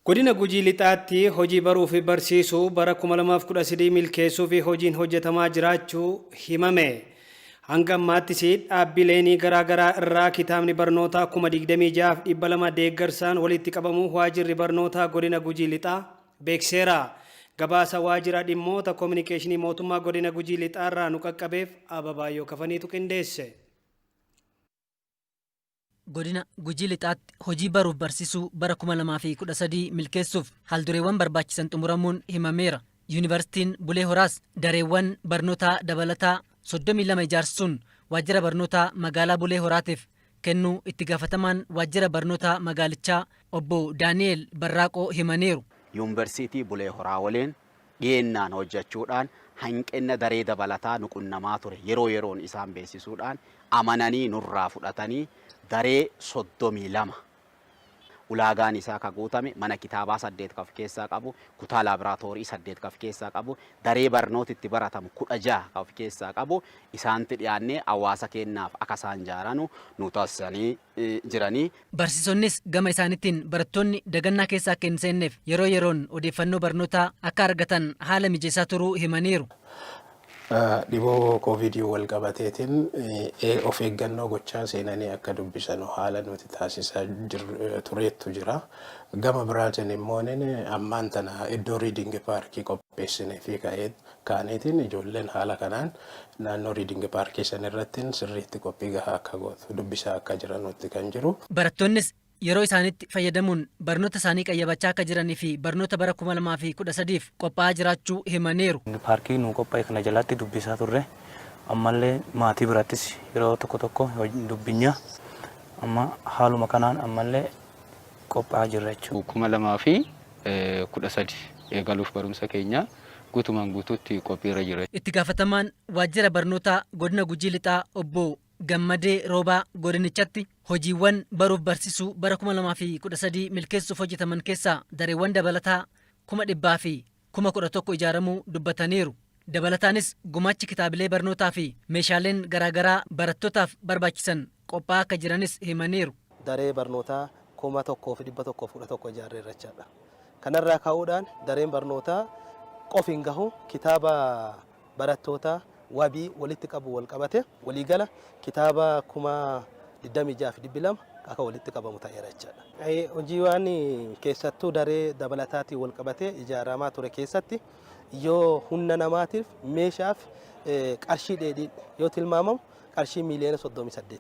Godina Gujii Lixaatti hojii baruu fi barsiisuu bara 2013 milkeessuu fi hojiin hojjetamaa jiraachuu himame. Hanga ammaattis dhaabbileen garaagaraa irraa kitaabni barnootaa 26,200 deeggarsaan walitti qabamuu waajjirri barnootaa godina Gujii Lixaa beeksiseera. Gabaasa waajjira dhimmoota koominikeeshinii mootummaa godina Gujii Lixaarraa nu qaqqabeef Ababaayyoo Kafaniitu qindeesse. Godina Gujii Lixaatti hojii baruuf barsiisuu bara 2013 milkeessuuf haaldureewwan barbaachisan xumuramuun himameera. Yuunivarsiitiin Bulee Horaas dareewwan barnootaa dabalataa 32 ijaarsisuun waajjira barnootaa magaalaa Bulee Horaatiif kennuu itti gaafatamaan waajjira barnootaa magaalichaa obbo Daani'eel Barraaqoo himaniiru. Yuunivarsiitii Bulee Horaa waliin dhiyeennaan hojjechuudhaan hanqina daree dabalataa nu qunnamaa ture yeroo yeroon isaan beeksisuudhaan amananii nurraa fudhatanii daree 32 ulaagaan isaa ka guutame, mana kitaabaa 8 ka of keessaa qabu, kutaa laaboraatoorii 8 ka of keessaa qabu, daree barnooti itti baratamu 16 ka of keessaa qabu isaanitti dhiyaannee hawaasa keenyaaf akka isaan ijaaranu nu taasisanii jiranii. Barsiisonnis gama isaaniitiin barattoonni dagannaa keessa akka hin seenneef yeroo yeroon odeeffannoo barnootaa akka argatan haala mijeessaa turuu himaniiru. Dhiboo koovidii wal qabateetiin of eeggannoo gochaa seenanii akka dubbisanu haala nuti taasisaa tureettu jira. Gama biraatiin immoo ammaan tana iddoo reading parkii qopheessinee fi ka'aniitiin ijoolleen haala kanaan naannoo reading parkii san irratti sirriitti qophii gahaa akka gootu dubbisaa akka jiranutti kan jiru. Barattoonnis yeroo isaaniitti fayyadamuun barnoota isaanii qayyabachaa akka jiranii fi barnoota bara 2013f qophaa'aa jiraachuu himaniiru. Paarkii nu qophaa'e kana jalatti dubbisaa turre, ammallee maatii birattis yeroo tokko tokko dubbinya, amma haaluma kanaan ammallee qophaa'aa jirra jechuudha. 2013 eegaluuf barumsa keenya guutumaan guutuutti qophiirra jira. Itti gaafatamaan waajjira barnootaa godina Gujii Lixaa obbo Gammadee Roobaa godinichatti hojiiwwan baruuf barsiisuu bara 2013 milkeessuuf hojjetaman keessaa dareewwan dabalataa 111,000 ijaaramuu dubbataniiru. Dabalataanis gumaachi kitaabilee barnootaa fi meeshaaleen garaagaraa barattootaaf barbaachisan qophaa'aa akka jiranis himaniiru. Daree barnootaa 1,111 ijaarreerra jechaadha. Kanarraa ka'uudhaan dareen barnootaa qofi hin gahu, kitaaba barattootaa wabii walitti qabu wal qabate waliigala kitaaba 26,200 akka walitti qabamu ta'eera jechaadha. Hojiiwwan keessattuu daree dabalataatiin wal qabatee ijaaramaa ture keessatti yoo humna namaatiif meeshaaf qarshii dheedhii yoo tilmaamamu qarshii miiliyoona 38.